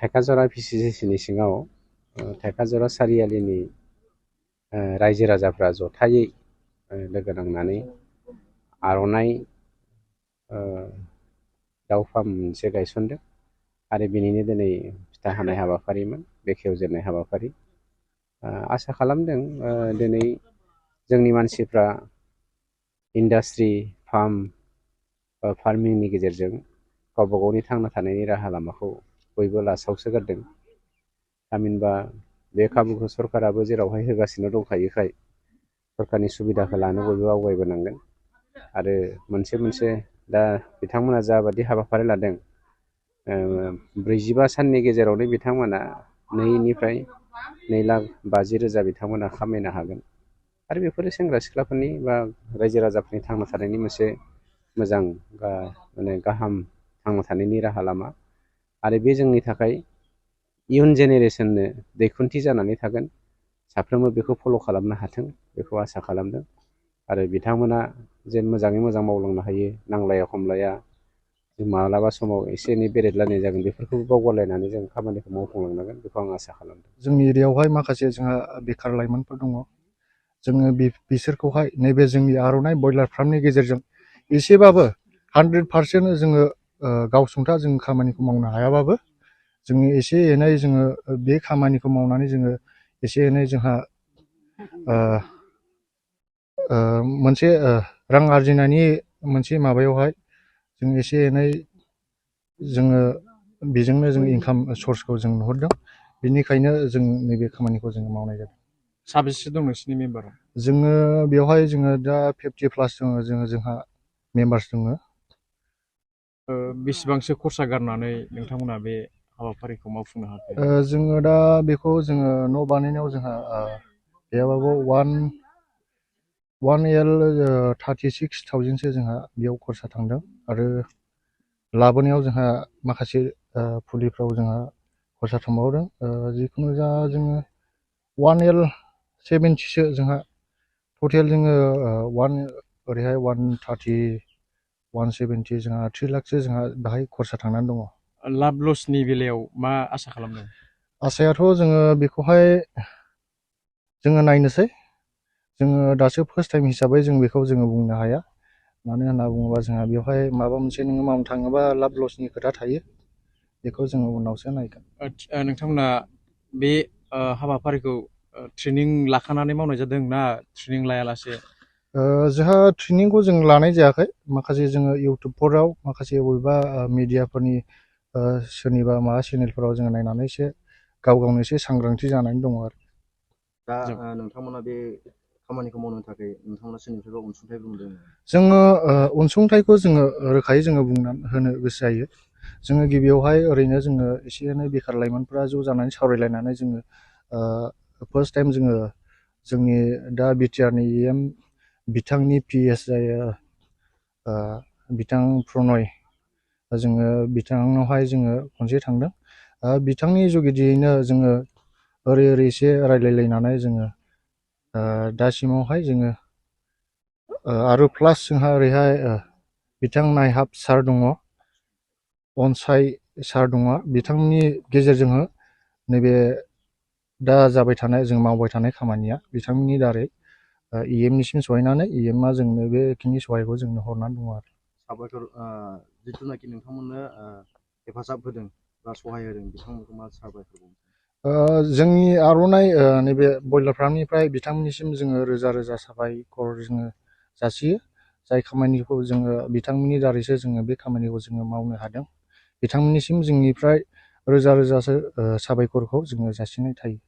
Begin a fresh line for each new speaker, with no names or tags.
धेकियाजरा VCCCनि सिङाव धेकियाजरा सारियालिनि रायजो राजाफ्रा जथायै लोगो नांनानै आर'नाइ दाउ फार्म मोनसे गायसनदों आरो बिनिनो दिनै फिथा हानाय हाबाफारिमोन, बेखेवजेननाय हाबाफारि। आसा खालामदों दिनै जोंनि मानसिफ्रा इन्डास्ट्रि फार्मिंनि गेजेरजों गावबा गावनि थांना थानायनि राहा लामाखौ बयबो लासावसोगारदों। थामहिनबा बे खाबुखौ सरकाराबो जेरावहाय होगासिनो दंखायोखाय सरकारनि सुबिदाखौ लानो बयबो आवगायबोनांगोन आरो मोनसे दा बिथांमोना जाबादि हाबाफारि लादों 45 साननि गेजेरावनो बिथांमोना 2निफ्राय 2,50,000 बिथांमोना खामायनो हागोन आरो बेफोरो सेंग्रा सिख्लाफोरनि बा रायजो राजाफोरनि थांना थानायनि मोनसे मोजां गाहाम थांना थानायनि राहा लामा आरो बे जोंनि थाखाय इयुन जेनेरेसननो दैखुन्थि जानानै थागोन। साफ्रोमबो बेखौ फल' खालामनो हाथों बेखौ आसा खालामदों आरो बिथांमोना जेन मोजाङै मोजां मावलांनो हायो, नांलाया खमलाया, माब्लाबा समाव एसे एनै बेरेदलायनाय जागोन, बेफोरखौ बावगारलायनानै जों खामानिखौ मावफुंलांनांगोन बेखौ आं आसा खालामदों।
जोंनि एरियायावहाय माखासे जोंहा बेखार लाइमोनफोर दङ। जोङो बिसोरखौहाय नैबे जोंनि आर'नाइ बयलार फार्मनि गेजेरजों एसेबाबो 100% जोङो गावसुंथा जों खामानिखौ मावनो हायाबाबो जोङो एसे एनै जोङो बे खामानिखौ मावनानै जोङो एसे एनै जोंहा मोनसे रां आरजिनायनि मोनसे माबायावहाय जों एसे एनै जोङो बेजोंनो जों इनकाम सर्सखौ जों नुहुरदों। बेनिखायनो जों नैबे खामानिखौ जोङो मावनाय जादों।
साबेसे दं नोंसिनि मेम्बारा?
जोङो बेवहाय जोङो दा 50+ दङ जोंहा मेम्बार्स दङ।
बेसेबांसो खरसा गारनानै नोंथांमोना बे हाबाफारिखौ मावफुंनो हाखो?
जोङो दा बेखौ जोङो न' बानायनायाव जोंहा गैयाबाबो 36,000सो जोंहा बेयाव खरसा थांदों आरो लाबोनायाव जोंहा माखासे फुलिफ्राव जोंहा खरसा थांबावदों। जिखुनु जा जोङो 1L70सो जोंहा टटेल जोङो ओरैहाय 130 170 जोंहा 3 लाखसो जोंहा बाहाय खरसा थांनानै दङ।
लाब लसनि बेलायाव मा आसा खालामदों?
आसायाथ' जोङो बेखौहाय जोङो नायनोसै। जोङो दासो फार्स्ट टाइम हिसाबै जों बेखौ जोङो बुंनो हाया। मानो होनना बुङोबा जोंहा बेवहाय माबा मोनसे नोङो मावनो थाङोबा लाब लसनि खोथा थायो। बेखौ जोङो उनावसो नायगोन।
नोंथांमोना बे हाबाफारिखौ ट्रेनिं लाखानानै मावनाय जादों ना ट्रेनिं लायालासे?
जोंहा ट्रेनिंखौ जों लानाय जायाखै। माखासे जोङो इउटुबफोराव माखासे बबेबा मिडियाफोरनि सोरनिबा माबा चेनेलफोराव जोङो नायनानै एसे गावनो एसे सांग्रांथि जानानै दङ आरो।
दा नोंथांमोना बे खामानिखौ मावनो थाखाय नोंथांमोना सोरनिफ्रायबा अनसुंथाइबो मोनदों?
जोङो अनसुंथाइखौ जोङो रोखायै जोङो बुंनानै होनो गोसो जायो। जोङो गिबियावहाय ओरैनो जोङो एसे एनै बेखार लाइमोनफोरा ज' जानानै सावरायलायनानै जोङो फार्स्ट टाइम जोङो जोंनि दा बिटिआरनि EM बिथांनि PS जायो बिथां प्रनय, जोङो बिथांनावहाय जोङो खनसे थांदों। बिथांनि जुगिदियैनो जोङो ओरै एसे रायलायलायनानै जोङो दासिमावहाय जोङो आरो प्लास जोंहा ओरैहाय बिथां नायहाब सार दङ, अनसाय सार दङ। बिथांनि गेजेरजों नैबे दा जाबाय थानाय जों मावबाय थानाय खामानिया बिथांनि दारै EMनिसिम सहैनानै EMआ जोंनो बेखिनि सहायखौ जोंनो हरनानै दङ आरो।
साबायखर जिथुनाखि नोंथांमोननो हेफाजाब होदों बा सहाय होदों बिथांमोनखौ मा साबायखर बुंनो?
जोंनि आर'नाइ नैबे बयलार फार्मनिफ्राय बिथांमोननिसिम जोङो रोजा रोजा साबायखर जोङो जासियो। जाय खामानिखौ जोङो बिथांमोननि दारैसो जोङो बे खामानिखौ जोङो मावनो हादों। बिथांमोननिसिम जोंनिफ्राय रोजा रोजासो साबायखरखौ जोङो जासिनाय थायो।